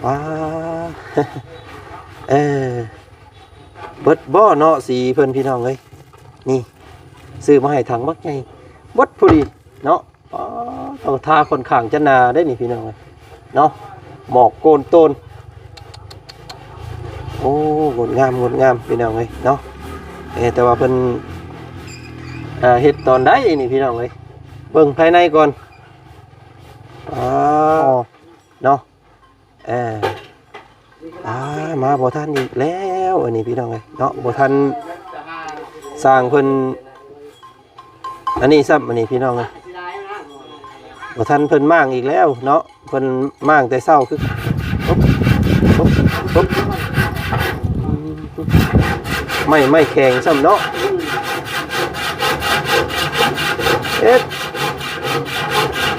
ວ້າ ເອີ ເບິດບໍ່ເນາະ ສີເພິ່ນພີ່ນ້ອງເອີຍ. ນີ້ ຊື້ມາໃຫ້ຖັງບັກໃຫຍ່ ເບິດພໍດີເນາະ. ອໍ ຕ້ອງທາຂ້ອນຂ້າງຈະໜາເດ້ນີ້ພີ່ນ້ອງເອີຍເນາະ ໝອກໂກນໂຕນ. ໂອ້ ງົດງາມ ງົດງາມພີ່ນ້ອງເອີຍເນາະ. ເອີ ແຕ່ວ່າເພິ່ນ ອ່າ ເຮັດຕອນໃດນີ້ພີ່ນ້ອງເອີຍ ເບິ່ງພາຍໃນກ່ອນ. ອໍ ເນາະ ເອີ ອ່າ ມາບໍ່ທັນອີກແລ້ວ ອັນນີ້ພີ່ນ້ອງເອີຍເນາະ. ບໍ່ທັນ ຊ່າງເພິ່ນ ອັນນີ້ຊ້ຳ ອັນນີ້ພີ່ນ້ອງເອີຍ ບໍ່ທັນເພິ່ນມ້າງອີກແລ້ວເນາະ. ເພິ່ນມ້າງແຕ່ເຊົ້າຄື ໄມ້ ໄມ້ແຂງຊ້ຳເນາະ. ເຮັດ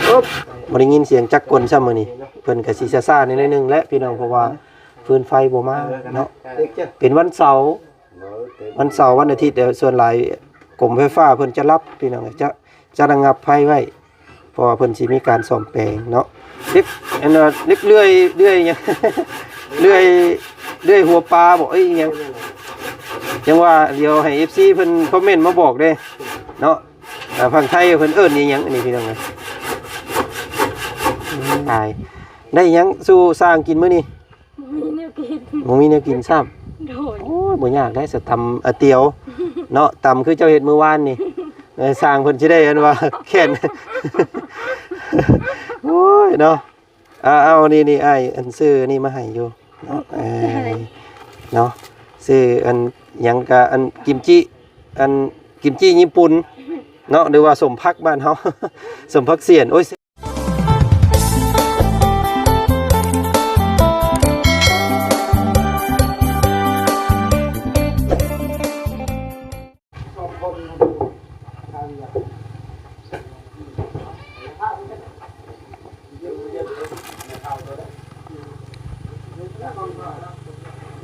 ໂອບ ບໍ່ໄດ້ຍິນສຽງຈັກກົນຊ້ຳມື້ນີ້. ເພິ່ນກະຊິຊ້າໆໜ້ອຍໜຶ່ງແຫຼະພີ່ນ້ອງ ເພາະວ່າຟືນໄຟບໍ່ມາເນາະ. ເປັນວັນເສົາ ວັນເສົາ ວັນອາທິດ ສ່ວນຫຼາຍກົມໄຟຟ້າເພິ່ນຈະລັບພີ່ນ້ອງ ຈະ ຈະລະງັບໄຟໄວ້ ເພາະວ່າເພິ່ນຊິມີການສ້ອມແປງເນາະ. ເລັບ ອັນວ່າເລັບເລື່ອຍ ເລື່ອຍຫຍັງ ເລື່ອຍ ເລື່ອຍຫົວປາບໍ ເອີຍ ອີຫຍັງ ຍັງວ່າ ດຽວໃຫ້ເອັຟຊີເພິ່ນຄອມເມັນມາບອກເດ້ເນາະ. ອ່າ ຝັ່ງໄທເພິ່ນເອີ້ນອີຫຍັງອັນນີ້ພີ່ນ້ອງເອີຍ. ຕາຍ ໄດ້ຫຍັງສູ່ຊ່າງກິນມື້ນີ້? ບໍ່ມີແນວກິນ ບໍ່ມີແນວກິນຊ້ຳ. ໂດຍ ໂອ້ຍ ບໍ່ຍາກໄດ໋ ສະຕຳ ອາ ຕຽວເນາະ ຕຳຄືເຈົ້າເຮັດມື້ວານນີ້. ເອີ ຊ່າງເພິ່ນຊິໄດ້ອັນວ່າແຂນ ໂອ້ຍເນາະ. ອ່າ ເອົາ ນີ້ໆ ອ້າຍ ອັນ ຊື້ອັນນີ້ມາໃຫ້ຢູ່ເນາະ. ເອີ ເນາະ ຊື້ອັນຫຍັງກະ ອັນ ກິມຈິ ອັນ ກິມຈິຍີ່ປຸ່ນເນາະ ຫຼືວ່າສົມຜັກບ້ານເຮົາ ສົມຜັກສຽນ. ໂອ້ຍ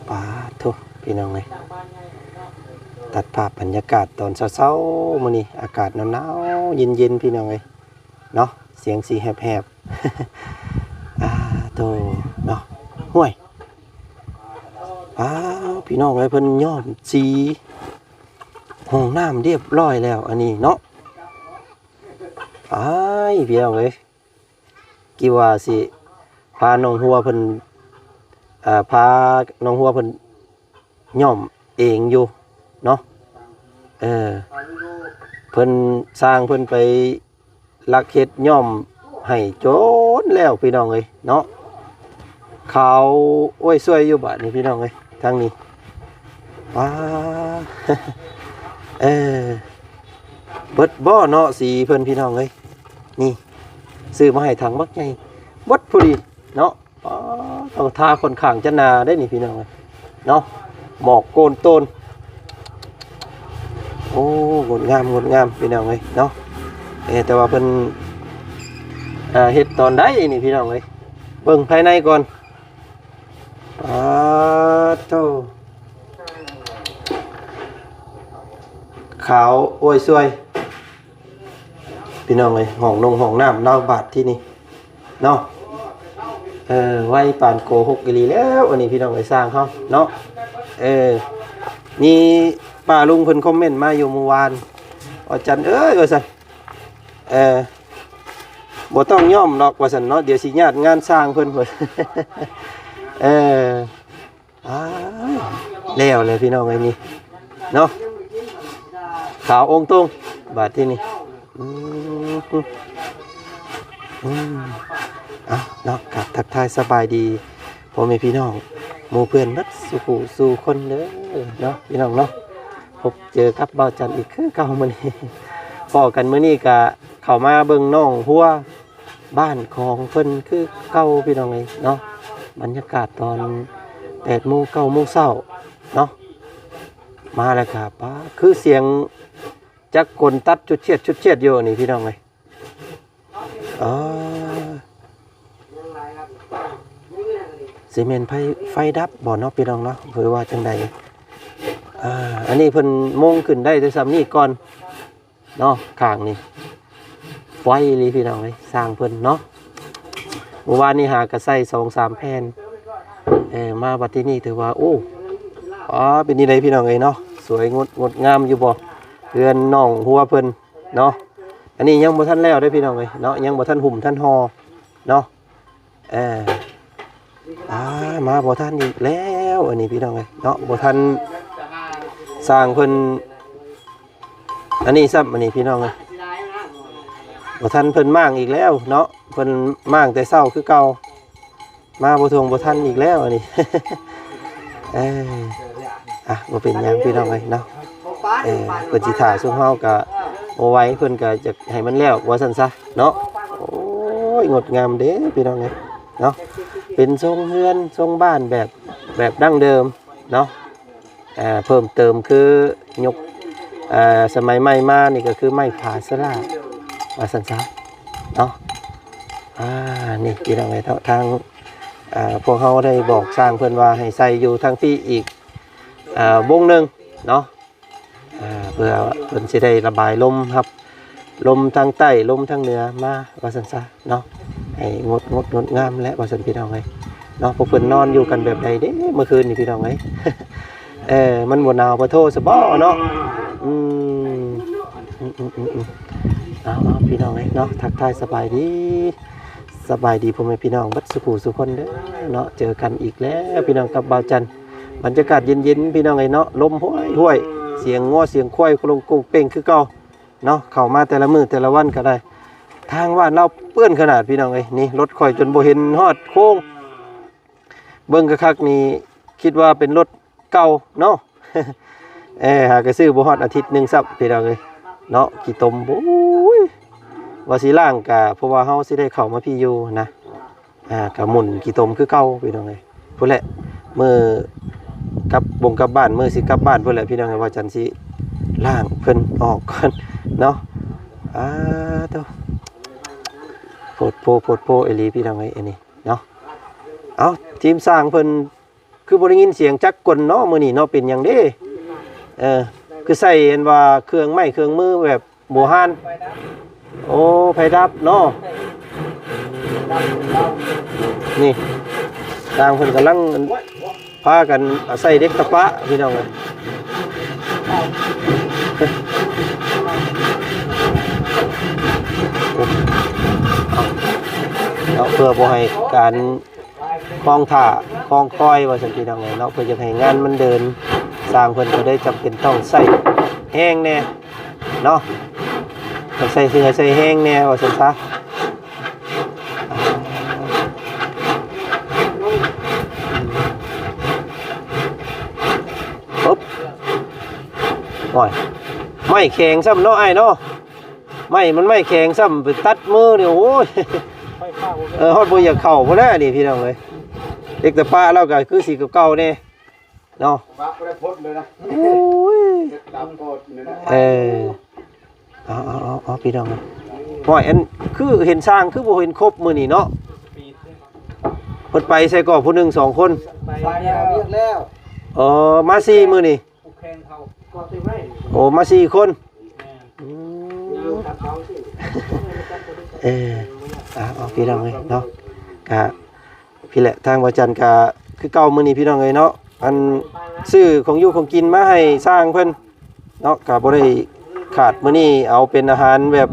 ປາດໂທ້ ພີ່ນ້ອງເອີຍ ຕັດພາບບັນຍາກາດຕອນເຊົ້າໆ ມື້ນີ້ ອາກາດໜາວໆ ເຢັນໆ ພີ່ນ້ອງເອີຍ ເນາະ ສຽງສີແຫບໆ ອາໂຕເນາະ. ຫ້ວຍ ອ້າວ ພີ່ນ້ອງເອີຍ ເພິ່ນຍ້ອມສີຫ້ອງນ້ຳຮຽບຮ້ອຍແລ້ວ ອັນນີ້ເນາະ. ອ້າຍ ພີ່ນ້ອງເອີຍ ກິວ່າຊິພານ້ອງຫົວເພິ່ນ ເອີ ພານ້ອງຫົວເພິ່ນຍ້ອມເອງຢູ່ເນາະ. ເອີ ເພິ່ນ ຊ່າງເພິ່ນໄປລັກເຮັດຍ້ອມໃຫ້ຈົນແລ້ວ ພີ່ນ້ອງເອີຍເນາະ. ຂາວໂອ້ຍຊ່ວຍຢູ່ບາດນີ້ ພີ່ນ້ອງເອີຍ ທາງນີ້. ວ້າ ເອີ ເບິດບໍ່ເນາະ ສີເພິ່ນ ພີ່ນ້ອງເອີຍ. ນີ້ ຊື້ມາໃຫ້ຖັງບັກໃຫຍ່ ເບິດພໍດີເນາະ. ອໍ ຕ້ອງທາຂ້ອນຂ້າງຈະໜາເດ້ນີ້ພີ່ນ້ອງເອີຍເນາະ ໝອກໂກນໂຕນ. ໂອ້ ງົດງາມ ງົດງາມ ພີ່ນ້ອງເອີຍເນາະ. ເອີ ແຕ່ວ່າເພິ່ນ ອ່າ ເຮັດຕອນໃດນີ້ພີ່ນ້ອງເອີຍ ເບິ່ງພາຍໃນກ່ອນ. ປາດໂທ້ ຂາວໂອ້ຍຊ່ວຍ ພີ່ນ້ອງເອີຍ. ຫ້ອງນົງຫ້ອງນ້ຳລາວບາດທີ່ນີ້ເນາະ. ເອີ ໄວປານໂກຫົກອີ່ຫຼີແລ້ວ ອັນນີ້ພີ່ນ້ອງເອີຍ ຊ່າງເຮົາເນາະ. ເອີ ມີປ້າລຸງເພິ່ນຄອມເມັນມາຢູ່ມື້ວານ ອາຈານເອີຍ ວ່າຊັ້ນ ເອີ ບໍ່ຕ້ອງຍ້ອມດອກວ່າຊັ້ນເນາະ ດຽວຊິຍາດງານຊ່າງເພິ່ນ. ເອີ ອ້າຍ ແລ້ວແຫຼະພີ່ນ້ອງເອີຍນີ້ເນາະ ຂາວອົງຕົງບາດທີ່ນີ້. ອືມ ອືມ ເອົາເນາະ ກາບທັກທາຍສະບາຍດີພໍ່ແມ່ພີ່ນ້ອງ ໝູ່ເພື່ອນເບິດສູ່ຜູ້ສູ່ຄົນເດີເນາະ ພີ່ນ້ອງເນາະ. ພົບເຈີກັບບ່າວຈັນອີກຄືເກົ່າມື້ນີ້ ພໍ້ກັນມື້ນີ້ກະເຂົ້າມາເບິ່ງນ້ອງຫົວ ບ້ານຂອງເພິ່ນຄືເກົ່າ ພີ່ນ້ອງເອີຍເນາະ. ບັນຍາກາດຕອນແປດໂມງ ເກົ້າໂມງເຊົ້າເນາະ ມາແລ້ວກະ ປາ ຄືສຽງຈັກກົນຕັດຈຸດຊຽດ ຈຸດຊຽດຢູ່ນີ້ ພີ່ນ້ອງເອີຍ. ເອີ ຊິແມ່ນໄຟ ໄຟດັບບໍ່ເນາະ ພີ່ນ້ອງເນາະ ຫຼືວ່າຈັ່ງໃດ? ເອີ ອັນນີ້ເພິ່ນມຸງຂຶ້ນໄດ້ແຕ່ສ່ຳນີ້ກ່ອນ ເນາະ ຂ້າງນີ້ ໄວອີ່ຫຼີພີ່ນ້ອງເອີຍ ຊ່າງເພິ່ນເນາະ. ມື້ວານນີ້ຫາກະໃສ່ສອງສາມແຜ່ນ ເອີ ມາບັດທີນີ້ຖືວ່າ ໂອ້ ອໍ ເປັນຈັ່ງໃດພີ່ນ້ອງເອີຍເນາະ ສວຍງົດ ງົດງາມຢູ່ບໍ່ ເຮືອນນ້ອງຫົວເພິ່ນເນາະ. ອັນນີ້ຍັງບໍ່ທັນແລ້ວເດ້ພີ່ນ້ອງເອີຍເນາະ ຍັງບໍ່ທັນຫຸ້ມທັນຫໍ່ເນາະ. ເອີ ອ່າ ມາບໍ່ທັນອີກແລ້ວ ອັນນີ້ພີ່ນ້ອງເອີຍເນາະ ບໍ່ທັນສ້າງເພິ່ນ ອັນນີ້ຊ້ຳ ອັນນີ້ພີ່ນ້ອງເອີຍ ບໍ່ທັນເພິ່ນມ້າງອີກແລ້ວເນາະ ເພິ່ນມ້າງແຕ່ເຊົ້າຄືເກົ່າ ມາບໍ່ທົ່ງບໍ່ທັນອີກແລ້ວ ອັນນີ້ ເອີ ອ່ະ ບໍ່ເປັນຫຍັງພີ່ນ້ອງເອີຍເນາະ ເອີ ເພິ່ນຊິຖ້າຊຸມເຮົາກະບໍ່ໄຫວ ເພິ່ນກະຢາກໃຫ້ມັນແລ້ວວ່າຊັ້ນຊະເນາະ. ໂອ້ຍ ງົດງາມເດ້ພີ່ນ້ອງເອີຍເນາະ ເປັນຊົງເຮືອນຊົງບ້ານແບບ ແບບດັ້ງເດີມເນາະ. ອ່າ ເພີ່ມເຕີມຄືຍົກ ອ່າ ສະໄໝໃໝ່ມານີ້ກໍຄືໄມ້ຜາສະຫຼາ ວ່າຊັ້ນຊະເນາະ. ອ່າ ນີ້ພີ່ນ້ອງເອີຍເນາະ ທາງ ອ່າ ພວກເຮົາໄດ້ບອກຊ່າງເພິ່ນວ່າໃຫ້ໃສ່ຢູ່ທາງພີ້ອີກ ອ່າ ວົງໜຶ່ງເນາະ ອ່າ ເພື່ອເພິ່ນຊິໄດ້ລະບາຍລົມ ຮັບລົມທາງໃຕ້ ລົມທາງເໜືອມາ ວ່າຊັ້ນຊະເນາະ ໃຫ້ງົດ ງົດ ງົດງາມແຫຼະ ວ່າຊັ້ນພີ່ນ້ອງເອີຍເນາະ. ພວກເພິ່ນນອນຢູ່ກັນແບບໃດເດ້ເມື່ອຄືນນີ້ພີ່ນ້ອງເອີຍ ເອີ ມັນບໍ່ໜາວປະໂທສະບໍເນາະ. ອືມ ອືມໆໆໆ ເອົາໆ ພີ່ນ້ອງເອີຍເນາະ ທັກທາຍສະບາຍດີ ສະບາຍດີພໍ່ແມ່ພີ່ນ້ອງເບິດສູ່ຜູ້ສູ່ຄົນເດີເນາະ ເຈີກັນອີກແລ້ວພີ່ນ້ອງກັບບ່າວຈັນ. ບັນຍາກາດເຢັນໆ ພີ່ນ້ອງເອີຍເນາະ ລົມຫ້ວຍໆ ສຽງງົວສຽງຄວາຍໂກລົງໂກງເປັງຄືເກົ່າເນາະ. ເຂົ້າມາແຕ່ລະມື້ແຕ່ລະວັນກໍໄດ້ ທາງບ້ານລາວເປື້ອນຂະໜາດພີ່ນ້ອງເອີຍ. ນີ້ລົດຂ້ອຍຈົນບໍ່ເຫັນຮອດໂຄ້ງ ເບິ່ງຄັກໆນີ້ຄິດວ່າເປັນລົດເກົ່າເນາະ. ເອີ ຫາກະຊື້ບໍ່ຮອດອາທິດໜຶ່ງຊ້ຳພີ່ນ້ອງເອີຍເນາະ. ຂີ້ຕົມ ໂອ້ຍ ວ່າຊິລ້າງກະ ເພາະວ່າເຮົາຊິໄດ້ເຂົ້າມາພີ້ຢູ່ນະ ອ່າ ກະໝຸ່ນຂີ້ຕົມຄືເກົ່າພີ່ນ້ອງເອີຍ. ພຸ້ນແຫຼະ ມື້ກັບບົ່ງກັບບ້ານ ມື້ຊິກັບບ້ານພຸ້ນແຫຼະພີ່ນ້ອງເອີຍ ວ່າຈັນຊິລ້າງເພິ່ນອອກກ່ອນເນາະ. ອ່າ ໂທ້ ໂພດໂພ ໂພດໂພອີ່ຫຼີພີ່ນ້ອງເອີຍ ອັນນີ້ເນາະ. ເອົ້າ ທີມຊ່າງເພິ່ນ ຄືບໍ່ໄດ້ຍິນສຽງຈັກກົນເນາະມື້ນີ້ເນາະ ເປັນຫຍັງເດ້? ເອີ ຄືໃສ່ອັນວ່າເຄື່ອງໄມ້ເຄື່ອງມືແບບບູຮານ. ໂອ້ ໄຟດັບເນາະ. ນີ້ ຊ່າງເພິ່ນກຳລັງພາກັນເອົາໃສ່ເຫຼັກຕະປະພີ່ນ້ອງເອີຍ. ເອົາ ເພື່ອບໍ່ໃຫ້ການ ຄອງຖ້າຄອງຄອຍວ່າຊັ້ນພີ່ນ້ອງເອີຍເນາະ. ເພື່ອຢາກໃຫ້ງານມັນເດີນ ຊ່າງເພິ່ນກໍໄດ້ຈຳເປັນຕ້ອງໃຊ້ແຮງແດ່ເນາະ ຕ້ອງໃຊ້ເຫື່ອໃຊ້ແຮງແດ່ວ່າຊັ້ນຊະ. ປຶບ ໂອ້ຍ ໄມ້ແຂງຊ້ຳເນາະອ້າຍເນາະ. ໄມ້ມັນໄມ້ແຂງຊ້ຳ ໄປຕັດມືນີ້ ໂອ້ຍ ໄຟຟ້າບໍ່ ເອີ ຮອດບໍ່ຢາກເຂົ້າພຸ້ນແຫຼະນີ້ພີ່ນ້ອງເອີຍ. ເຫຼັກຕະປະລາວກໍຄືຊິເກົ່າໆແດ່ເນາະ. ປະບໍ່ໄດ້ພົດເລີຍນະ. ໂອ້ຍ ເຮັດຕາມໂພດນີ້ນະ. ເອີ ເອົາໆໆໆ ພີ່ນ້ອງເອີຍ. ຫ້ອຍ ອັນ ຄືເຫັນຊ່າງຄືບໍ່ເຫັນຄົບມື້ນີ້ເນາະ. ເພິ່ນໄປໃສກໍຜູ້ໜຶ່ງສອງຄົນ? ໄປແລ້ວ ວຽກແລ້ວ. ອໍ ມາສີ່ມື້ນີ້. ໂອ້ ມາສີ່ຄົນ. ແມ່ນ. ອືມ ເອີ ອ່າ ເອົາ ພີ່ນ້ອງເອີຍເນາະ ກະ ພີ້ແຫຼະ ທາງບ່າວຈັນກະຄືເກົ່າມື້ນີ້ພີ່ນ້ອງເອີຍເນາະ. ອັນ ຊື້ຂອງຢູ່ຂອງກິນມາໃຫ້ຊ່າງເພິ່ນເນາະ ກະບໍ່ໄດ້ຂາດ. ມື້ນີ້ເອົາເປັນອາຫານແບບ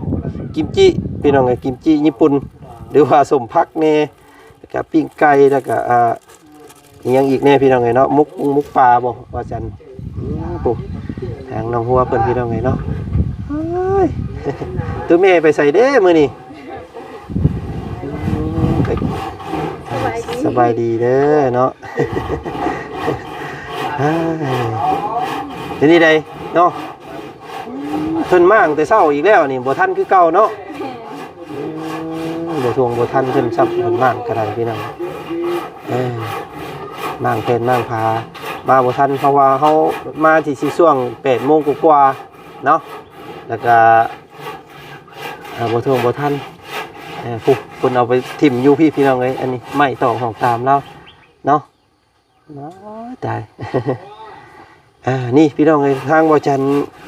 ກິມຈິ ພີ່ນ້ອງເອີຍ ກິມຈິຍີ່ປຸ່ນ ຫຼືວ່າສົ້ມຜັກແດ່ ແລ້ວກະປີ້ງໄກ່ ແລ້ວກະ ອ່າ ອີ່ຫຍັງອີກແດ່ພີ່ນ້ອງເອີຍເນາະ. ໝົກ ໝົກປາບໍ່ວ່າຊັ້ນ. ອືມ ໂອ້ ທາງນ້ອງຫົວເພິ່ນພີ່ນ້ອງເອີຍເນາະ. ເອີຍ ໂຕແມ່ໄປໃສເດ້ມື້ນີ້? ອືມ ໄປ ສະບາຍດີ ສະບາຍດີເດີເນາະ. ເອີຍ ເປັນຈັ່ງໃດເນາະ? ເພິ່ນມ້າງແຕ່ເຊົ້າອີກແລ້ວນີ້ ບໍ່ທັນຄືເກົ່າເນາະ. ແມ່ນ. ອືມ ບໍ່ທ່ວງບໍ່ທັນເພິ່ນຊ້ຳ ເພິ່ນມ້າງກໍໄດ້ພີ່ນ້ອງ. ເອີ ມ້າງແຜ່ນມ້າງຜາ ມາບໍ່ທັນ ເພາະວ່າເຮົາມາທີ່ຊິຊ່ວງແປດໂມງກວ່າໆເນາະ. ແລ້ວກໍ ເອີ ບໍ່ທ່ວງບໍ່ທັນ. ເອີ ຜູ້ເພິ່ນເອົາໄປຖິ້ມຢູ່ພີ້ ພີ່ນ້ອງເອີຍ. ອັນນີ້ໄມ້ຕອກຫ້ອງຕາມລາວເນາະ. ໂອ້ຍ ຕາຍ. ອ່າ ນີ້ພີ່ນ້ອງເອີຍ ທາງບ່າວຈັນ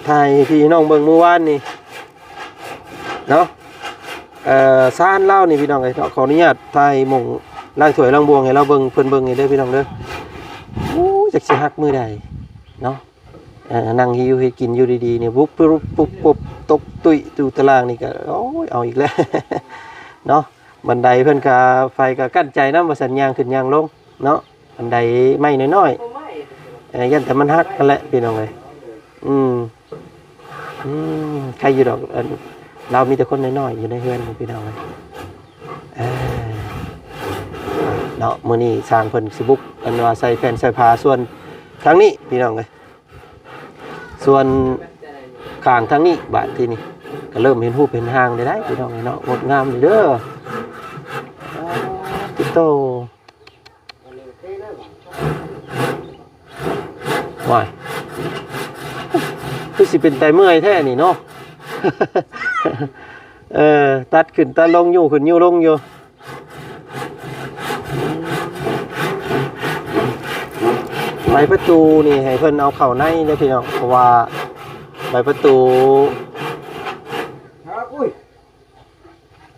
ຖ່າຍໃຫ້ພີ່ນ້ອງເບິ່ງມື້ວານນີ້ເນາະ. ເອີ ຊານລາວນີ້ພີ່ນ້ອງເອີຍເນາະ ຂໍອະນຸຍາດຖ່າຍໝ່ອງ ລ້າງຖ້ວຍລ້າງບ່ວງໃຫ້ລາວເບິ່ງ ເພິ່ນເບິ່ງນີ້ເດີພີ່ນ້ອງເດີ. ໂອ້ ຈັກຊິຫັກມື້ໃດເນາະ. ເອີ ນັ່ງເຮັດຢູ່ເຮັດກິນຢູ່ດີໆນີ້ ປຸບປຸບປຸບ ຕົກຕຸ້ຍຢູ່ຕາລ່າງນີ້ກໍ ໂອ້ຍ ເອົາອີກແລ້ວເນາະ. ບັນໄດເພິ່ນກໍ ໄຟກໍກັ້ນໃຈນຳ ວ່າຊັ້ນ ຍ່າງຂຶ້ນຍ່າງລົງເນາະ. ອັນໃດໄມ້ນ້ອຍໆ ເອີ ຢ້ານແຕ່ມັນຫັກຫັ້ນແຫຼະພີ່ນ້ອງເອີຍ. ອືມ ອືມ ໃຄຢູ່ດອກ ອັນ ລາວມີແຕ່ຄົນນ້ອຍໆຢູ່ໃນເຮືອນພີ່ນ້ອງເອີຍ. ເອີ ເນາະ ມື້ນີ້ຊ່າງເພິ່ນຊິບຸກ ອັນວ່າໃສ່ແຜ່ນໃສ່ຜ້າສ່ວນທາງນີ້ພີ່ນ້ອງເອີຍ. ສ່ວນຂ້າງທາງນີ້ ບາດທີນີ້ກໍເລີ່ມເຫັນຮູບເຫັນຮ່າງໄດ້ໆ ພີ່ນ້ອງເອີຍເນາະ. ງົດງາມເດີ ຕິດໂຕ. ວ້າຍ ຄືຊິເປັນຕາເມື່ອຍແທ້ນີ້ເນາະ. ເອີ ຕັດຂຶ້ນຕັດລົງ ຍູ້ຂຶ້ນຍູ້ລົງຢູ່. ບານປະຕູນີ້ໃຫ້ເພິ່ນເອົາເຂົ້າໃນເດີພີ່ນ້ອງ ເພາະວ່າບານປະຕູ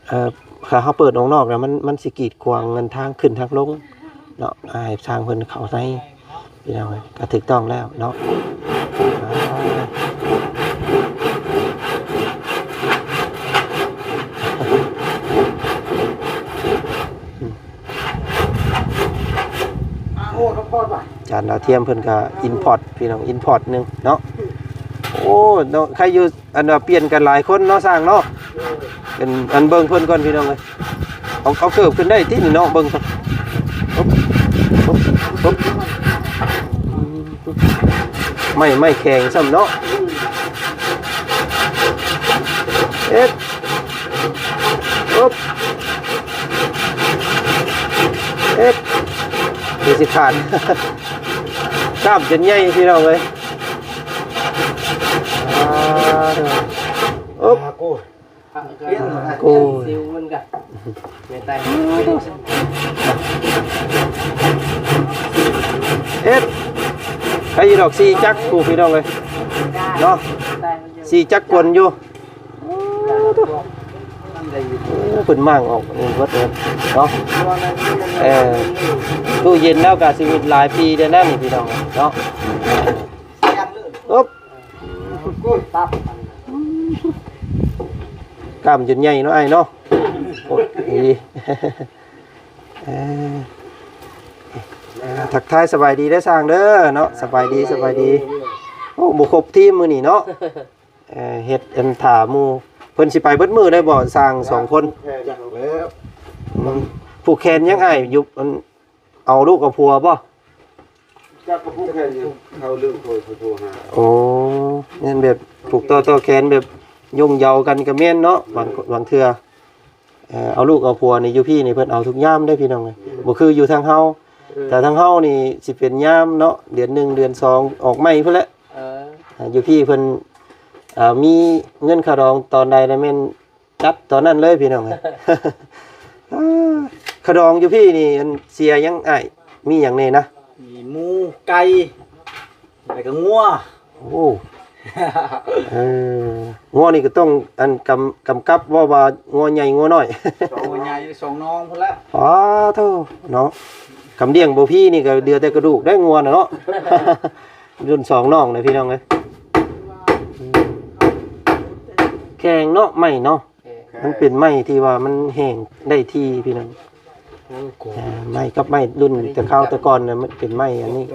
ເອີ ຖ້າເຮົາເປີດອອກນອກແລ້ວ ມັນ ມັນຊິກີດຂວາງທາງຂຶ້ນທາງລົງເນາະ. ໃຫ້ຊ່າງເພິ່ນເຂົ້າໃນ ພີ່ນ້ອງເອີຍ ກໍຖືກຕ້ອງແລ້ວເນາະ. ອາ ໂອ້ ນ້ອງພອນວ່າ ຈານດາວທຽມເພິ່ນກໍອິນພອດ ພີ່ນ້ອງ ອິນພອດໜຶ່ງເນາະ. ໂອ້ ເນາະ ໃຄຢູ່ ອັນວ່າປ່ຽນກັນຫຼາຍຄົນເນາະ ຊ່າງເນາະ. ເປັນອັນເບິ່ງເພິ່ນກ່ອນພີ່ນ້ອງເອີຍ. ເອົາ ເອົາເກີບຂຶ້ນໄດ້ຕິນີ້ເນາະ ເບິ່ງກ່ອນ. ປຶບ ປຶບ ປຶບ ໄມ້ ໄມ້ແຂງຊ້ຳເນາະ. ເອັດ ປຶບ ເອັດ ຄືຊິຂາດ ກ້າມຈົນໃຫຍ່ພີ່ນ້ອງເອີຍ. ອາ ປຶບ ອາ ໂອ້ຍ ໂອ້ຍ ຊິວມັນກະ ແມ່ນຕາຍ ເອັດ ໃຜດອກ ສີ່ຈັກ ຜູ້ພີ່ນ້ອງເອີຍເນາະ. ສີ່ຈັກກວນຢູ່. ໂອ້ ເພິ່ນມ້າງອອກເບິດເລີຍເນາະ. ເອີ ຕູ້ເຢັນລາວກະຊີວິດຫຼາຍປີແລ້ວນັ້ນ ພີ່ນ້ອງເນາະ. ອຶບ ກ້າມຈົນໃຫຍ່ເນາະອ້າຍເນາະ. ໂອ້ຍ ເອີ ທັກທາຍສະບາຍດີເດີຊ່າງເດີເນາະ. ສະບາຍດີ ສະບາຍດີ. ໂອ້ ບໍ່ຄົບທີມມື້ນີ້ເນາະ. ເອີ ເຮັດອັນຖ້າໝູ່ ເພິ່ນຊິໄປເບິດມື້ໄດ້ບໍ່ຊ່າງສອງຄົນ? ແຂນແລ້ວ ອືມ ຜູກແຂນຍັງອ້າຍຢູ່ ອັນ ເອົາລູກເອົາຜົວບໍ່? ຈັກກໍຜູກແຂນຢູ່ ເຂົາລືມໂທ ເຂົາໂທຫາ. ໂອ້ ແມ່ນແບບຜູກຕໍ່ ຕໍ່ແຂນແບບຍົງເຍົາກັນກໍແມ່ນເນາະ. ບາງ ບາງເທື່ອ ເອີ ເອົາລູກເອົາຜົວນີ້ຢູ່ພີ້ນີ້ເພິ່ນເອົາທຸກຍາມເດ້ພີ່ນ້ອງເອີຍ. ອືມ ບໍ່ຄືຢູ່ທາງເຮົາ. ເອີ ແຕ່ທາງເຮົານີ້ຊິເປັນຍາມເນາະ ເດືອນໜຶ່ງເດືອນສອງອອກໃໝ່ພຸ້ນແຫຼະ. ເອີ ຢູ່ພີ້ເພິ່ນ ເອີ ມີເງິນຄ່າດອງຕອນໃດລະແມ່ນ ຈັດຕອນນັ້ນເລີຍພີ່ນ້ອງເອີຍ. ອ່າ ຂະດອງຢູ່ພີ້ນີ້ ອັນເສຍຫຍັງອ້າຍ? ມີຫຍັງແດ່ນະ? ມີໝູ ໄກ່ ແລ້ວກໍງົວ. ໂອ້ ເອີ ງົວນີ້ກໍຕ້ອງ ອັນ ກຳ ກຳກັບເວົ້າວ່າງົວໃຫຍ່ງົວນ້ອຍ. ສອງ ງົວໃຫຍ່ສອງນ້ອງພຸ້ນລະ. ອໍ ໂທ້ເນາະ ກຳລ້ຽງບໍ່ພີ້ນີ້ກໍເຫຼືອແຕ່ກະດູກໄດ໋ ງົວນະເນາະ. ລຸ້ນສອງນ້ອງນະພີ່ນ້ອງເອີຍ. ແຂງເນາະ ໄມ້ເນາະ. ມັນເປັນໄມ້ທີ່ວ່າມັນແຫ້ງໄດ້ທີ່ພີ່ນ້ອງ. ເອີ ໄມ້ກັບໄມ້ລຸ້ນແຕ່ຄາວແຕ່ກ່ອນນະ ມັນເປັນໄມ້ອັນນີ້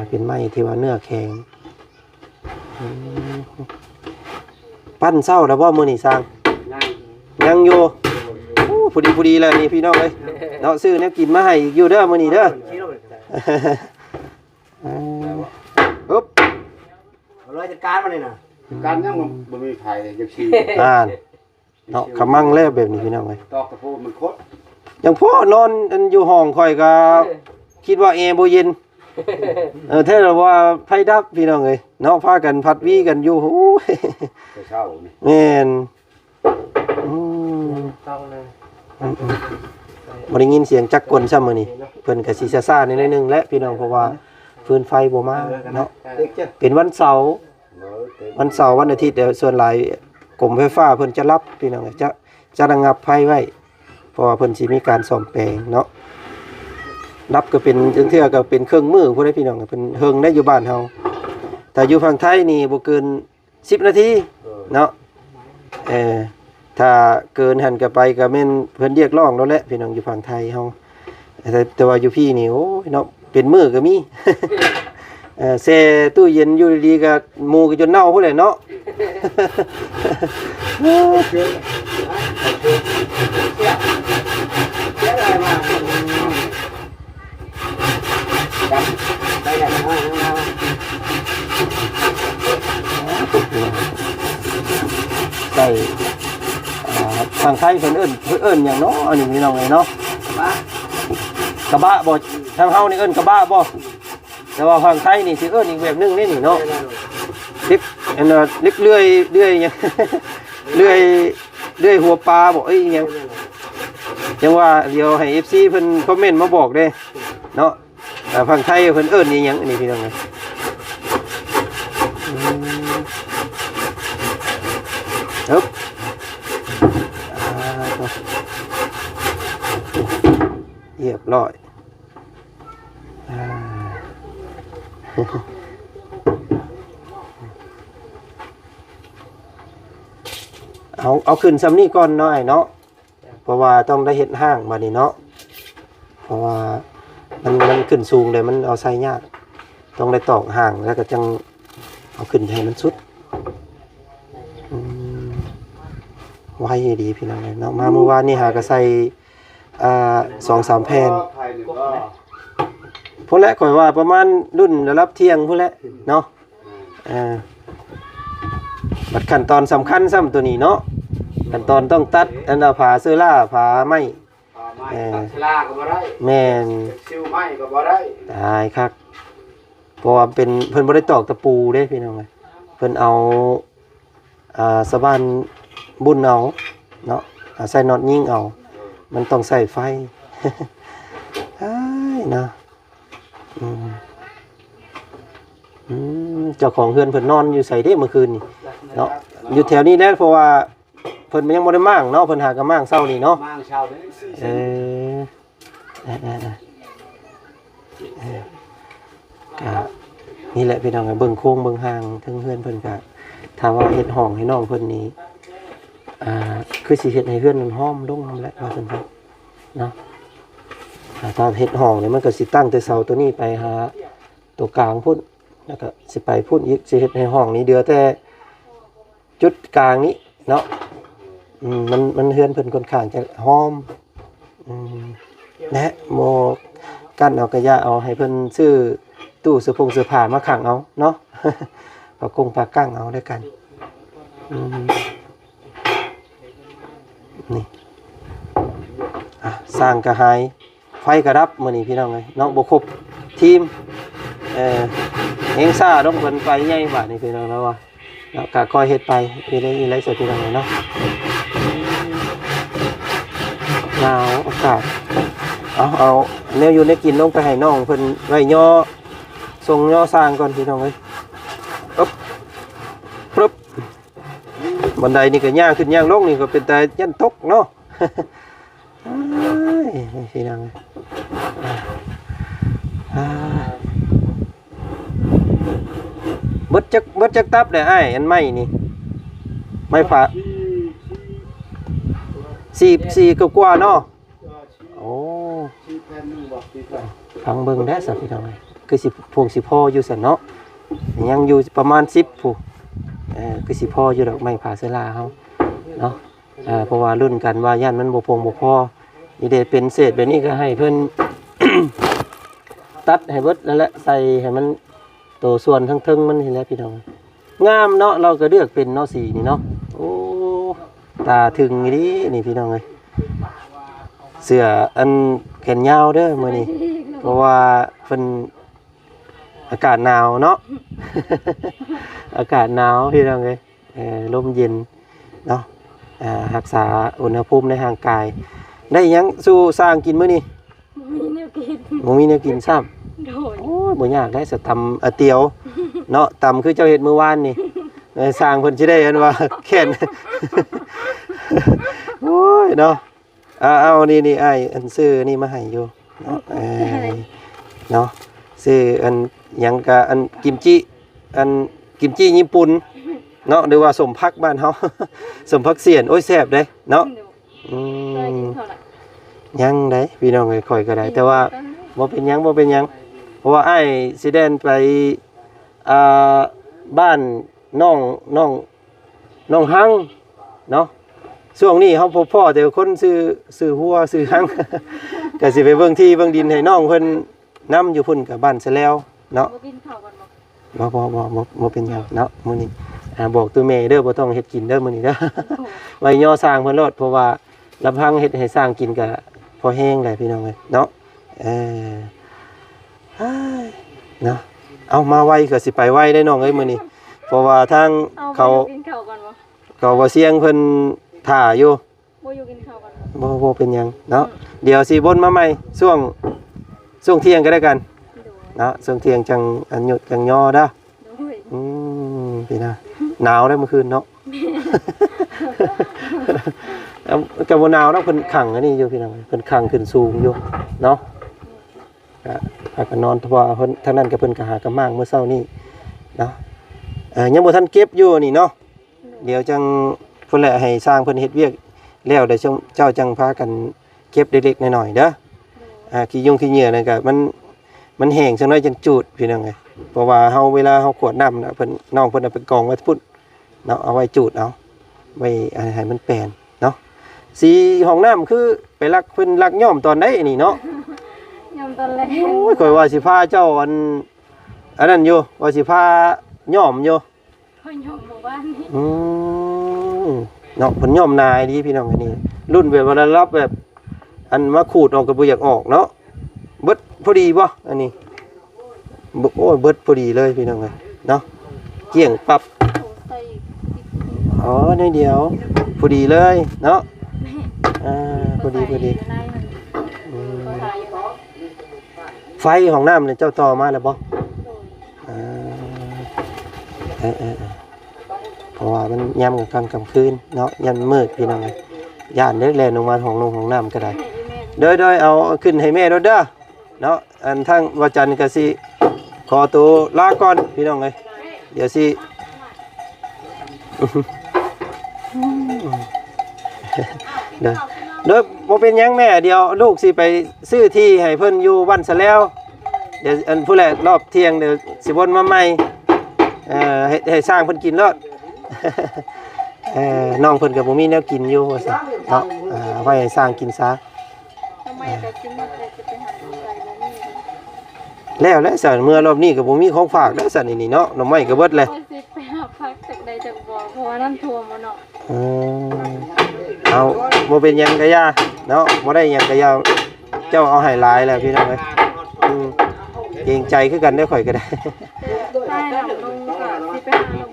ເປັນໄມ້ທີ່ວ່າເນື້ອແຂງ. ອືມ ປັ້ນເຊົ້າແລ້ວບໍ່ມື້ນີ້ຊ່າງ? ຍັງ ຍັງຢູ່. ໂອ້ ພໍດີ ພໍດີແລ້ວນີ້ພີ່ນ້ອງເອີຍເນາະ. ຊື້ແນວກິນມາໃຫ້ອີກຢູ່ເດີມື້ນີ້ເດີ. ອ່າ ອຶບ ເອົາເລີຍ ຈັດການມັນນີ້ນະ. ການຍັງບໍ່ ບໍ່ມີໃຜ ຈັ່ງຊີ້ ອ່າ ເນາະ ຂະມັງແລ້ວແບບນີ້ພີ່ນ້ອງເອີຍ. ຕອກຕະປູມັນຄົດ ຍັງພໍນອນ ອັນ ຢູ່ຫ້ອງຂ້ອຍກໍ ເອີ ຄິດວ່າແອບໍ່ເຢັນ. ເອີ ແທ້ລະວ່າໄຟດັບພີ່ນ້ອງເອີຍເນາະ. ພາກັນພັດວີກັນຢູ່. ໂອ້ຍ ແຕ່ເຊົ້ານີ້ ແມ່ນ. ອືມ ຕ້ອງນະ ອືມໆ ບໍ່ໄດ້ຍິນສຽງຈັກກົນຊ້ຳມື້ນີ້. ເພິ່ນກະຊິຊ້າໆໜ້ອຍໜຶ່ງແຫຼະພີ່ນ້ອງ ເພາະວ່າຟືນໄຟບໍ່ມາເນາະ. ເປັນວັນເສົາ ວັນເສົາ ວັນອາທິດ ສ່ວນຫຼາຍກົມໄຟຟ້າເພິ່ນຈະລັບພີ່ນ້ອງ ຈະ ຈະລະງັບໄຟໄວ້. ເພາະວ່າເພິ່ນຊິມີການສ້ອມແປງເນາະ. ດັບກໍເປັນ ລາງເທື່ອກໍເປັນເຄິ່ງມື້ພຸ້ນເດ້ພີ່ນ້ອງ. ເພິ່ນເຮິງໄດ້ຢູ່ບ້ານເຮົາ. ຖ້າຢູ່ຝັ່ງໄທນີ້ບໍ່ເກີນສິບນາທີເນາະ. ເອີ ຖ້າເກີນຫັ້ນກໍໄປ ກໍແມ່ນເພິ່ນຮຽກຮ້ອງໂລດແຫຼະພີ່ນ້ອງ ຢູ່ຝັ່ງໄທເຮົາ. ແຕ່ ແຕ່ວ່າຢູ່ພີ້ນີ້ ໂອ້ຍເນາະ ເປັນມື້ກໍມີ. ເອີ ແຊ່ຕູ້ເຢັນຢູ່ດີໆ ກໍໝູ່ກໍຈົນເນົ່າພຸ້ນແຫຼະເນາະ. ໃສ່ ອ່າ ທາງໄທເພິ່ນເອີ້ນ ເພິ່ນເອີ້ນຫຍັງເນາະ ອັນນີ້ພີ່ນ້ອງເອີຍເນາະ? ກະບະ ກະບະບໍ່? ທາງເຮົານີ້ເອີ້ນກະບະບໍ່? ແຕ່ວ່າຝັ່ງໄທນີ້ຊິເອີ້ນອີກແບບໜຶ່ງເດ້ນີ້ເນາະ. ເຫຼັກ ອັນນ່າ ເຫຼັກເລື່ອຍ ເລື່ອຍຫຍັງ ເລື່ອຍ ເລື່ອຍຫົວປາບໍ່? ເອີຍ ອີຫຍັງ? ຈັ່ງວ່າດຽວໃຫ້ເອັຟຊີເພິ່ນຄອມເມັນມາບອກເດ້ເນາະ. ອ່າ ຝັ່ງໄທເພິ່ນເອີ້ນອີ່ຫຍັງອັນນີ້ພີ່ນ້ອງເອີຍ? ອືມ ເອີບ ອ່າ ຮຽບຮ້ອຍ. ອ່າ ເອົາ ເອົາຂຶ້ນຊ່ຳນີ້ກ່ອນເນາະອ້າຍເນາະ. ເພາະວ່າຕ້ອງໄດ້ເຮັດຮ່າງບາດນີ້ເນາະ ເພາະວ່າມັນ ມັນຂຶ້ນສູງແລ້ວ ມັນເອົາໃສ່ຍາກ ຕ້ອງໄດ້ຕອກຮ່າງ ແລ້ວກໍຈັ່ງເອົາຂຶ້ນໃຫ້ມັນສຸດ. ອືມ ໄວອີ່ຫຼີພີ່ນ້ອງເອີຍເນາະ. ມາມື້ວານນີ້ຫາກໍໃສ່ ອ່າ ສອງສາມແຜ່ນ ພຸ້ນແຫຼະ ຂ້ອຍວ່າປະມານລຸ້ນລະດັບທ່ຽງພຸ້ນແຫຼະເນາະ. ອ່າ ບັດຂັ້ນຕອນສຳຄັນຊ້ຳໂຕນີ້ເນາະ ຂັ້ນຕອນຕ້ອງຕັດອັນນ່າ ຝາເຊີລ່າ ຝາໄມ້ ຝາໄມ້ ເອີ ຕັດເຊີລ່າກໍບໍ່ໄດ້ ແມ່ນ ຊິວໄມ້ກໍບໍ່ໄດ້ ຕາຍຄັກ. ເພາະວ່າເປັນ ເພິ່ນບໍ່ໄດ້ຕອກຕະປູເດ້ພີ່ນ້ອງເອີຍ ເພິ່ນເອົາ ອ່າ ສະບານບຸນເອົາເນາະ ອາ ໃສ່ນັອດຍິງເອົາ ມັນຕ້ອງໃຊ້ໄຟ. ອ້າຍເນາະ ອືມ ອືມ ເຈົ້າຂອງເຮືອນເພິ່ນນອນຢູ່ໃສເດ້ມື້ຄືນນີ້ເນາະ? ຢູ່ແຖວນີ້ແຫຼະ ເພາະວ່າເພິ່ນຍັງບໍ່ໄດ້ມ້າງເນາະ ເພິ່ນຫາກໍມ້າງເຊົ້ານີ້ເນາະ ມ້າງເຊົ້າເດ້. ເອີ ເອີ ເອີ ເອີ ກະນີ້ແຫຼະພີ່ນ້ອງ ເບິ່ງໂຄງເບິ່ງຮ່າງເທິງເຮືອນເພິ່ນກະ ຖ້າວ່າເຮັດຫ້ອງໃຫ້ນ້ອງເພິ່ນນີ້ ອ່າ ຄືຊິເຮັດໃຫ້ເຮືອນມັນຫ້ອມລົງນຳແຫຼະ ວ່າຊັ້ນເຖາະເນາະ. ອ່າ ຖ້າເຮັດຫ້ອງນີ້ ມັນກໍຊິຕັ້ງແຕ່ເສົາໂຕນີ້ໄປຫາໂຕກາງພຸ້ນ ແລ້ວກໍຊິໄປພຸ້ນອີກ ຊິເຮັດໃຫ້ຫ້ອງນີ້ເຫຼືອແຕ່ ຈຸດກາງນີ້ເນາະ. ອືມ ມັນ ມັນເຮືອນເພິ່ນຂ້ອນຂ້າງຈະຫ້ອມ ອືມ ແລະ ບໍ່ກັ້ນເອົາກະຢ່າເອົາ ໃຫ້ເພິ່ນຊື້ຕູ້ເສື້ອຜົງເສື້ອຜ້າມາຂັງເອົາເນາະ ຜ້າກົງຜ້າກັ້ງເອົາແລ້ວກັນ. ອືມ ນີ້ ອ່ະ ຊ່າງກະຫາຍ ໄຟກະດັບມື້ນີ້ພີ່ນ້ອງເອີຍເນາະ ບໍ່ຄົບທີມ. ເອີ ແຮງຊ້າລົງເພິ່ນໄຟໃຫຍ່ບາດນີ້ພີ່ນ້ອງເນາະ ວ່າເນາະ ກະຄ່ອຍເຮັດໄປ ເຮັດໄດ້ອີ່ໄລຊະພີ່ນ້ອງເອີຍເນາະ. ໜາວອາກາດ ເອົາ ເອົາແນວຢູ່ແນວກິນລົງໄປໃຫ້ນ້ອງເພິ່ນໄວ້ຍໍສົ່ງຍໍຊ່າງກ່ອນພີ່ນ້ອງເອີຍ. ອຶບ ປຶບ ບັນໄດນີ້ກໍຍ່າງຂຶ້ນຍ່າງລົງນີ້ກໍເປັນຕາຢ້ານຕົກເນາະ. ເອີຍ ພີ່ນ້ອງ ອ່າ ເບິດຈັກ ເບິດຈັກຕັບແລ້ວອ້າຍ ອັນໄມ້ນີ້ ໄມ້ຝາ ສີ່ ສີ່ກວ່າໆເນາະ. ໂອ້ ສີ່ແຜ່ນໜຶ່ງບໍ່ ສີ່ແຜ່ນ ຟັງເບິ່ງແດ່ຊະພີ່ນ້ອງເອີຍ ຄືຊິ ພວງຊິພໍຢູ່ຊັ້ນເນາະ ຍັງຢູ່ປະມານສິບພຸ້ນ. ເອີ ຄືຊິພໍຢູ່ດອກ ໄມ້ຜ້າເຊື້ອລາເຮົາເນາະ. ເອີ ເພາະວ່າລຸ້ນກັນວ່າຢ້ານມັນບໍ່ພງບໍ່ພໍ ນີ້ເດ້ ເປັນເສດແບບນີ້ກໍໃຫ້ເພິ່ນຕັດໃຫ້ເບິດນັ້ນແຫຼະ ໃສ່ໃຫ້ມັນໂຕສ່ວນເທິງໆມັນນີ້ແຫຼະພີ່ນ້ອງ. ງາມເນາະ ລາວກໍເລືອກເປັນເນາະ ສີນີ້ເນາະ. ໂອ້ ຕາເຖິງອີ່ຫຼີນີ້ພີ່ນ້ອງເອີຍ. ເສື້ອອັນແຂນຍາວເດີມື້ນີ້ ເພາະວ່າເພິ່ນ ອາກາດໜາວເນາະ ອາກາດໜາວພີ່ນ້ອງເອີຍ. ເອີ ລົມເຢັນເນາະ ອ່າ ຮັກສາອຸນຫະພູມໃນຮ່າງກາຍ. ໄດ້ຫຍັງສູ່ຊ່າງກິນມື້ນີ້? ບໍ່ມີແນວກິນ ບໍ່ມີແນວກິນຊ້ຳ. ໂດຍ ໂອ້ຍ ບໍ່ຍາກໄດ໋ ສະຕຳອາຕຽວເນາະ ຕຳຄືເຈົ້າເຮັດມື້ວານນີ້. ເອີ ຊ່າງເພິ່ນຊິໄດ້ອັນວ່າແຂນ ໂອ້ຍເນາະ. ເອົາ ເອົາ ນີ້ ນີ້ ອ້າຍ ອັນ ຊື້ນີ້ມາໃຫ້ຢູ່ເນາະ ເອີ ເນາະ ຊື້ອັນຫຍັງກະ ອັນ ກິມຈິ ອັນ ກິມຈິຍີ່ປຸ່ນເນາະ ຫຼືວ່າສົ້ມຜັກບ້ານເຮົາ ສົ້ມຜັກສຽນ ໂອ້ຍ ແຊບເດ້ເນາະ. ອືມ ຍັງໃດ໋ພີ່ນ້ອງເອີຍ ຂ້ອຍກໍໄດ້ ແຕ່ວ່າບໍ່ເປັນຫຍັງ ບໍ່ເປັນຫຍັງ ເພາະວ່າອ້າຍຊິແລ່ນໄປ ອ່າ ບ້ານນ້ອງ ນ້ອງ ນ້ອງຮັງເນາະ. ຊ່ວງນີ້ເຮົາພົບພໍ້ແຕ່ຄົນຊື່ ຊື່ຫົວ ຊື່ຮັງ ກໍຊິໄປເບິ່ງທີ່ເບິ່ງດິນໃຫ້ນ້ອງເພິ່ນນຳ ຢູ່ພຸ້ນກໍບ້ານສະແລວເນາະ. ບໍ່ກິນເຂົ້າກັນບໍ່? ບໍ່ ບໍ່ ບໍ່ ບໍ່ ບໍ່ເປັນຫຍັງເນາະ ມື້ນີ້ ອ່າ ບອກໂຕແມ່ເດີ ບໍ່ຕ້ອງເຮັດກິນເດີມື້ນີ້ເດີ ໄວ້ຍໍຊ່າງເພິ່ນໂລດ ເພາະວ່າລຳພັງເຮັດໃຫ້ຊ່າງກິນກໍພໍແຮງແຫຼະ ພີ່ນ້ອງເອີຍເນາະ. ເອີ ເນາະ ເອົາ ມາໄວກໍຊິໄປໄວເດ້ນ້ອງເອີຍມື້ນີ້ ເພາະວ່າທາງເຂົາ ເອົາ ບໍ່ຢູ່ກິນເຂົ້າກັນບໍ່? ເຂົາບໍ່ສຽງເພິ່ນຖ້າຢູ່. ບໍ່ຢູ່ກິນເຂົ້າກັນບໍ່? ບໍ່ ບໍ່ເປັນຫຍັງເນາະ ອືມ ດຽວຊິວົນມາໃໝ່ຊ່ວງ ຊ່ວງທ່ຽງກໍໄດ້ກັນ ໂດຍ ເນາະ ຊ່ວງທ່ຽງຈັ່ງອັນຢຸດຈັ່ງຍໍເດີ. ໂດຍ ອືມ ພີ່ນ້ອງ ໜາວເດ້ມື້ຄືນເນາະ ແມ່ນ ກໍບໍ່ໜາວດອກ ເພິ່ນຂັງອັນນີ້ຢູ່ ພີ່ນ້ອງ ເພິ່ນຂັງຂຶ້ນສູງຢູ່ເນາະ. ກະພາກັນນອນ ເພາະວ່າເພິ່ນ ທາງນັ້ນກໍເພິ່ນກໍຫາກະມ້າງມື້ເຊົ້ານີ້ເນາະ. ເອີ ຍັງບໍ່ທັນເກັບຢູ່ນີ້ເນາະ ດຽວຈັ່ງພຸ້ນແຫຼະ ໃຫ້ຊ່າງເພິ່ນເຮັດວຽກແລ້ວ ດຽວເຈົ້າ ເຈົ້າຈັ່ງພາກັນເກັບເລັກໆນ້ອຍໆເດີ. ອ່າ ຂີ້ຍຸງຂີ້ເຫຍື້ອນັ້ນກະມັນ ມັນແຫ້ງຈັກໜ້ອຍຈັ່ງຈູດ ພີ່ນ້ອງເອີຍ ເພາະວ່າເຮົາ ເວລາເຮົາຂວດນ້ຳນະ ເພິ່ນ ນ້ອງເພິ່ນເອົາໄປກອງໄວ້ພຸ້ນ ເນາະ ເອົາໄວ້ຈູດເອົາ ໄວ້ໃຫ້ມັນແປນເນາະ. ສີຫ້ອງນ້ຳຄືໄປລັກ ເພິ່ນລັກຍ້ອມຕອນໃດນີ້ເນາະ? ຍ້ອມຕອນແລງ. ໂອ້ຍ ຂ້ອຍວ່າຊິພາເຈົ້າອັນ ອັນນັ້ນຢູ່ ວ່າຊິພາຍ້ອມຢູ່ ຂ້ອຍຍ້ອມມື້ວານນີ້. ອືມ ເນາະ ເພິ່ນຍ້ອມໜາອີ່ຫຼີພີ່ນ້ອງ ອັນນີ້ລຸ້ນແບບວ່າລະດັບແບບ ອັນມາຂູດອອກກໍບໍ່ຢາກອອກເນາະ. ເບິດພໍດີບໍ່ອັນນີ້? ເບິດ ໂອ້ຍ ເບິດພໍດີເລີຍພີ່ນ້ອງເອີຍເນາະ ກ້ຽງປັບ. ອໍ ໜ້ອຍດຽວ ພໍດີເລີຍເນາະ. ອ່າ ພໍດີ ພໍດີ. ອືມ ໄຟຫ້ອງນ້ຳນີ້ເຈົ້າຕໍ່ມາແລ້ວບໍ່? ອ່າ ເອີໆ ເພາະວ່າມັນຍາມກາງຄ່ຳກາງຄືນເນາະ ຢ້ານມືດພີ່ນ້ອງເອີຍ ຢ້ານເດ້ແລ່ນລົງມາຫ້ອງນົງຫ້ອງນ້ຳກໍໄດ້. ໂດຍໆ ເອົາຂຶ້ນໃຫ້ແມ່ໂລດເດີເນາະ. ອັນທາງວາຈັນກໍຊິຂໍໂຕລາກ່ອນພີ່ນ້ອງເອີຍ ດຽວຊິ ໂດຍ ໂດຍ ບໍ່ເປັນຫຍັງແມ່ ດຽວລູກຊິໄປຊື້ທີ່ໃຫ້ເພິ່ນຢູ່ບ້ານສະແລວ. ດຽວອັນພຸ້ນແຫຼະ ຮອບທ່ຽງດຽວຊິວົນມາໃໝ່ ເອີ ໃຫ້ ໃຫ້ຊ່າງເພິ່ນກິນໂລດ. ເອີ ນ້ອງເພິ່ນກໍບໍ່ມີແນວກິນຢູ່ວ່າຊັ້ນເນາະ ເອີ ເອົາໄວ້ໃຫ້ຊ່າງກິນຊະ. ໜໍ່ໄມ້ກໍຊິໝົດແລ້ວ ຊິໄປຫາຢູ່ໃສບໍ່ມີ. ແລ້ວແຫຼະຊັ້ນ ເມື່ອລອບນີ້ກໍບໍ່ມີຂອງຝາກແລ້ວຊັ້ນ ນີ້ເນາະ ໜໍ່ໄມ້ກໍເບິດແລ້ວ. ຂ້ອຍຊິໄປຫາຜັກຈັກໃດຈັກບໍ່ ເພາະວ່ານ້ຳຖ້ວມບໍ່ເນາະ. ເອີ ເອົາ ບໍ່ເປັນຫຍັງກະຢ່າເນາະ ບໍ່ໄດ້ຫຍັງກະຢ່າ ເຈົ້າເອົາໃຫ້ຫຼາຍແລ້ວພີ່ນ້ອງເອີຍ. ອືມ ເກງໃຈຄືກັນເດ້ ຂ້ອຍກໍໄດ້. ໃຕ້ນ້ຳລົງກໍຊິໄປຫາລົງ.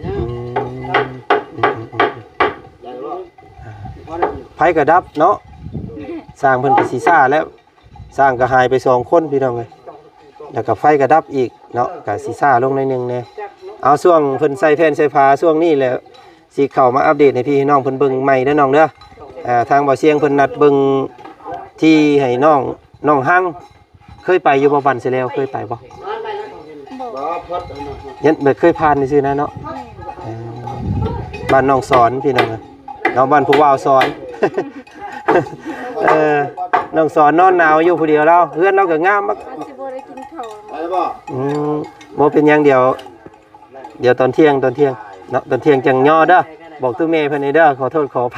ອືມ ອືມ ອືມ ອືມ ໄຟກໍດັບເນາະ ຊ່າງເພິ່ນກໍຊິຊ້າແລ້ວ. ຊ່າງກໍຫາຍໄປສອງຄົນພີ່ນ້ອງເອີຍ ແລ້ວກໍໄຟກໍດັບອີກເນາະ ກໍຊິຊ້າລົງໜ້ອຍໜຶ່ງແດ່. ເອົາ ຊ່ວງເພິ່ນໃສ່ແຜ່ນໃສ່ຜ້າຊ່ວງນີ້ແຫຼະ ຊິເຂົ້າມາອັບເດດໃຫ້ພີ່ໃຫ້ນ້ອງເພິ່ນເບິ່ງໃໝ່ເດີນ້ອງເດີ. ເອີ ທາງບ່າວຊຽງເພິ່ນນັດເບິ່ງທີ່ໃຫ້ນ້ອງ ນ້ອງຮັງ ເຄີຍໄປຢູ່ບໍ່? ບ້ານສະແລວເຄີຍໄປບໍ່? ບໍ່ ຍັງແບບເຄີຍຜ່ານຊື່ໆນະເນາະ. ເອີ ບ້ານນ້ອງສອນພີ່ນ້ອງເອີຍ ເນາະ ບ້ານຜູ້ບ່າວສອນ. ເອີ ນ້ອງສອນນອນໜາວຢູ່ຜູ້ດຽວລາວ ເຮືອນລາວກໍງາມ. ອືມ ບໍ່ເປັນຫຍັງ ດຽວ ດຽວຕອນທ່ຽງ ຕອນທ່ຽງເນາະ ຕອນທ່ຽງຈັ່ງຍໍເດີ. ບອກຕູ້ແມ່ເພິ່ນແດ່ເດີ ຂໍໂທດຂໍອະໄພ.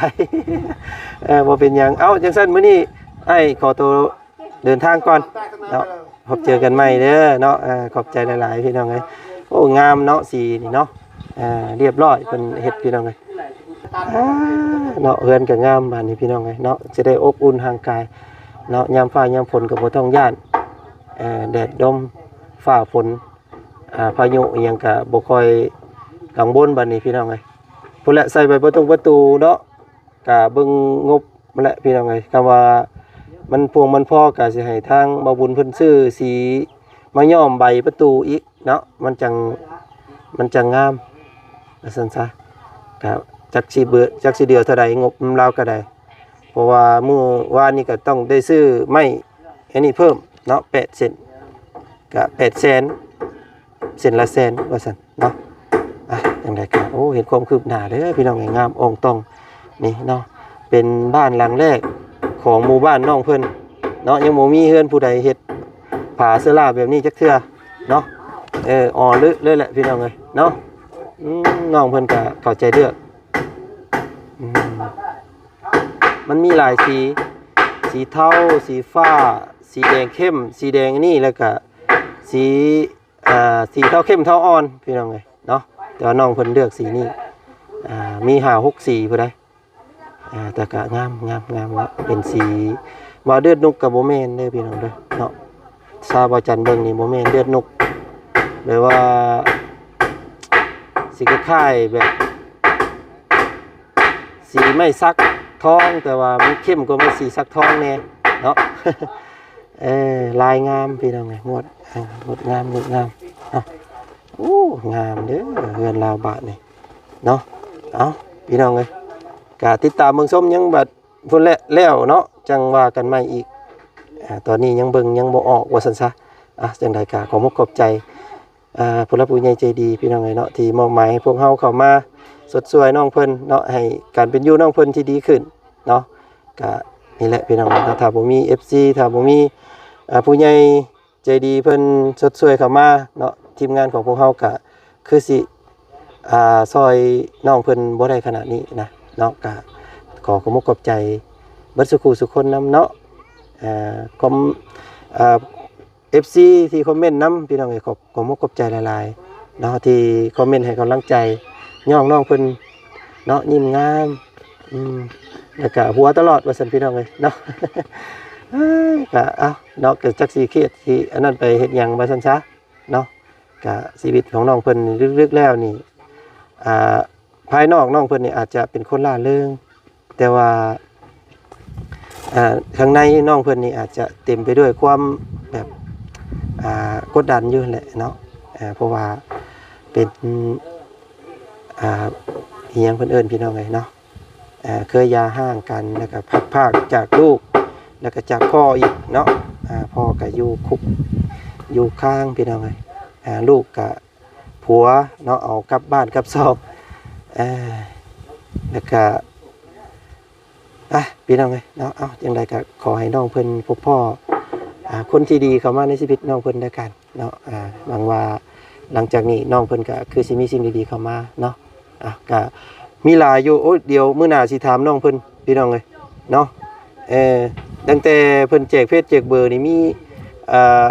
ເອີ ບໍ່ເປັນຫຍັງ. ເອົ້າ ຈັ່ງຊັ້ນມື້ນີ້ອ້າຍຂໍໂຕ ເດີນທາງກ່ອນເນາະ ພົບເຈີກັນໃໝ່ເດີເນາະ. ຂອບໃຈຫຼາຍໆ ພີ່ນ້ອງເອີຍ. ໂອ້ ງາມເນາະ ສີນີ້ເນາະ ລຽບລ້ອຍເພິ່ນເຮັດ ພີ່ນ້ອງເອີຍ. ເນາະ ເຮືອນກໍງາມບາດນີ້ ພີ່ນ້ອງເອີຍເນາະ ຈະໄດ້ອົບອຸ່ນຮ່າງກາຍເນາະ. ຍາມຟ້າຍາມຝົນກໍບໍ່ຕ້ອງຢ້ານ ແດດລົມຟ້າຝົນ ພາຍຸອີ່ຫຍັງກໍບໍ່ຄ່ອຍກັງວົນບາດນີ້ ພີ່ນ້ອງເອີຍ. ພຸ້ນແຫຼະ ໃສ່ໄປປະຕົງປະຕູເນາະ ກະເບິ່ງງົບຫັ້ນແຫຼະພີ່ນ້ອງເອີຍ. ຄຳວ່າມັນພຽງມັນພໍ ກະຊິໃຫ້ທາງບ່າວບຸນເພິ່ນຊື້ສີມາຍ້ອມໃບປະຕູອີກເນາະ ມັນຈັ່ງ ມັນຈັ່ງງາມ ວ່າຊັ້ນຊະ. ກະຈັກຊິເບີ ຈັກຊິເດືອເທົ່າໃດ ງົບນຳລາວກະໄດ້ ເພາະວ່າມື້ວານນີ້ກໍຕ້ອງໄດ້ຊື້ໄມ້ອັນນີ້ເພີ່ມເນາະ ແປດເສັ້ນ ກະແປດແສນ ເສັ້ນລະແສນວ່າຊັ້ນເນາະ. ອ່ະ ຈັ່ງໃດກໍ ໂອ້ ເຫັນຄວາມຄືບໜ້າເດີພີ່ນ້ອງເອີຍ ງາມອ່ອງຕ່ອງນີ້ເນາະ. ເປັນບ້ານຫຼັງແລກຂອງໝູ່ບ້ານນ້ອງເພິ່ນເນາະ ຍັງບໍ່ມີເຮືອນຜູ້ໃດເຮັດຝາເຊື້ອລາແບບນີ້ຈັກເທື່ອເນາະ. ເອີ ອໍເລີະເລີຍແຫຼະພີ່ນ້ອງເອີຍເນາະ. ອືມ ນ້ອງເພິ່ນກໍເຂົ້າໃຈເລືອກ ອືມ ມັນມີຫຼາຍສີ ສີເທົາ ສີຟ້າ ສີແດງເຂັ້ມ ສີແດງອັນນີ້ ແລ້ວກະສີ ອ່າ ສີເທົາເຂັ້ມເທົາອ່ອນພີ່ນ້ອງເອີຍເນາະ. ແຕ່ວ່ານ້ອງເພິ່ນເລືອກສີນີ້ ອ່າ ມີຫ້າຫົກສີພຸ້ນໃດ໋. ອ່າ ແຕ່ກະງາມ ງາມ ງາມເນາະ ເປັນສີ ວ່າເລືອດນົກກະບໍ່ແມ່ນເດີພີ່ນ້ອງເດີເນາະ. ຊາວບໍ່ຈັນເບິ່ງນີ້ບໍ່ແມ່ນເລືອດນົກ ແບບວ່າ ສີຄ້າຍໆແບບ ສີໄມ້ສັກທອງ ແຕ່ວ່າມັນເຂັ້ມກວ່າໄມ້ສີສັກທອງແດ່ເນາະ. ເອີ ລາຍງາມພີ່ນ້ອງເອີຍ ງດ ເອີ ງົດງາມ ງົດງາມເນາະ. ໂອ້ ງາມເດີເຮືອນລາວບາດນີ້ເນາະ. ເອົ້າ ພີ່ນ້ອງເອີຍ ກະຕິດຕາມເບິ່ງຊົມ ຍັງບັດພຸ້ນແຫຼະແລ້ວເນາະ ຈັ່ງວ່າກັນໃໝ່ອີກ. ອ່າ ຕອນນີ້ຍັງເບິ່ງຍັງບໍ່ອອກວ່າຊັ້ນຊະ. ອ່າ ຈັ່ງໃດກະຂອບມຸກຂອບໃຈ ອ່າ ຜູ້ຫຼັກຜູ້ໃຫຍ່ໃຈດີພີ່ນ້ອງເອີຍເນາະ ທີ່ມອບໝາຍໃຫ້ພວກເຮົາເຂົ້າມາຊົດຊ່ວຍນ້ອງເພິ່ນເນາະ ໃຫ້ການເປັນຢູ່ນ້ອງເພິ່ນທີ່ດີຂຶ້ນເນາະ. ກະນີ້ແຫຼະພີ່ນ້ອງເນາະ ຖ້າບໍ່ມີເອັຟຊີ ຖ້າບໍ່ມີ ອ່າ ຜູ້ໃຫຍ່ໃຈດີເພິ່ນຊົດຊ່ວຍເຂົ້າມາເນາະ ທີມງານຂອງພວກເຮົາກະຄືຊິ ອ່າ ຊ່ອຍນ້ອງເພິ່ນບໍ່ໄດ້ຂະໜາດນີ້ນະເນາະ. ກະຂໍຂອບມຸກຂອບໃຈເບິດສູ່ຄູ່ສູ່ຄົນນຳເນາະ. ເອີ ຄອມ ເອີ ເອັຟຊີທີ່ຄອມເມັນນຳ ພີ່ນ້ອງເອີຍ ຂອບ ຂອບມຸກຂອບໃຈຫຼາຍໆເນາະ ທີ່ຄອມເມັນໃຫ້ກຳລັງໃຈ ຍ້ອງນ້ອງເພິ່ນເນາະ ຍິ້ມງາມ ອືມ ແລ້ວກະຫົວຕະຫຼອດວ່າຊັ້ນ ພີ່ນ້ອງເອີຍເນາະ. ເອີຍ ກະ ເອົ້າ ເນາະ ກະຈັກຊິຄຽດຊິອັນນັ້ນໄປເຮັດຫຍັງວ່າຊັ້ນຊະເນາະ. ກະຊີວິດຂອງນ້ອງເພິ່ນລຶກໆແລ້ວນີ້ ອ່າ ພາຍນອກນ້ອງເພິ່ນນີ້ອາດຈະເປັນຄົນລ່າເລີງ ແຕ່ວ່າ ອ່າ ຂ້າງໃນນ້ອງເພິ່ນນີ້ອາດຈະເຕັມໄປດ້ວຍຄວາມແບບ ອ່າ ກົດດັນຢູ່ຫັ້ນແຫຼະເນາະ. ເພາະວ່າເປັນ ອ່າ ອີ່ຫຍັງເພິ່ນເອີ້ນ ພີ່ນ້ອງເອີຍເນາະ ເຄີຍຢ່າຮ້າງກັນ ແລ້ວກໍພັດພາກຈາກລູກ ແລ້ວກໍຈາກພໍ່ອີກເນາະ. ພໍ່ກໍຢູ່ຄຸກຢູ່ຄາງ ພີ່ນ້ອງເອີຍ ລູກກໍ ຜົວເນາະ ເອົາກັບບ້ານກັບຊ່ອງ ເອີ ແລ້ວກະ ອ່ະ ພີ່ນ້ອງເອີຍເນາະ. ເອົ້າ ຈັ່ງໃດກະຂໍໃຫ້ນ້ອງເພິ່ນພົບພໍ້ ອ່າ ຄົນທີ່ດີເຂົ້າມາໃນຊີວິດນ້ອງເພິ່ນແລ້ວກັນເນາະ. ອ່າ ຫວັງວ່າຫຼັງຈາກນີ້ນ້ອງເພິ່ນກະຄືຊິມີສິ່ງດີໆເຂົ້າມາເນາະ. ອ່ະ ກະມີຫຼາຍຢູ່ ໂອ້ຍ ດຽວມື້ໜ້າຊິຖາມນ້ອງເພິ່ນ ພີ່ນ້ອງເອີຍເນາະ. ເອີ ຕັ້ງແຕ່ເພິ່ນແຈກເຟສແຈກເບີນີ້ ມີ ອ່າ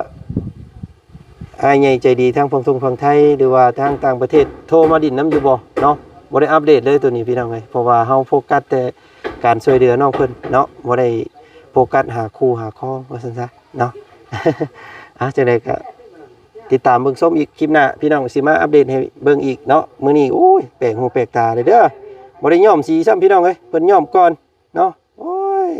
ອ້າຍໃຫຍ່ໃຈດີທາງຝັ່ງທົງຝັ່ງໄທ ຫຼືວ່າທາງຕ່າງປະເທດໂທມາຫຼິ້ນນຳຢູ່ບໍ່ເນາະ? ບໍ່ໄດ້ອັບເດດເລີຍໂຕນີ້ພີ່ນ້ອງເອີຍ ເພາະວ່າເຮົາໂຟກັສແຕ່ການຊ່ວຍເຫຼືອນ້ອງເພິ່ນເນາະ ບໍ່ໄດ້ໂຟກັສຫາຄູ່ຫາຄອງວ່າຊັ້ນຊະເນາະ. ອ່າ ຈັ່ງໃດກໍຕິດຕາມເບິ່ງຊົມອີກ ຄລິບໜ້າພີ່ນ້ອງຊິມາອັບເດດໃຫ້ເບິ່ງອີກເນາະ. ມື້ນີ້ ໂອ້ຍ ແປກຫູແປກຕາເລີຍເດີ ບໍ່ໄດ້ຍ້ອມສີຊ້ຳພີ່ນ້ອງເອີຍ ເພິ່ນຍ້ອມກ່ອນເນາະ. ໂອ້ຍ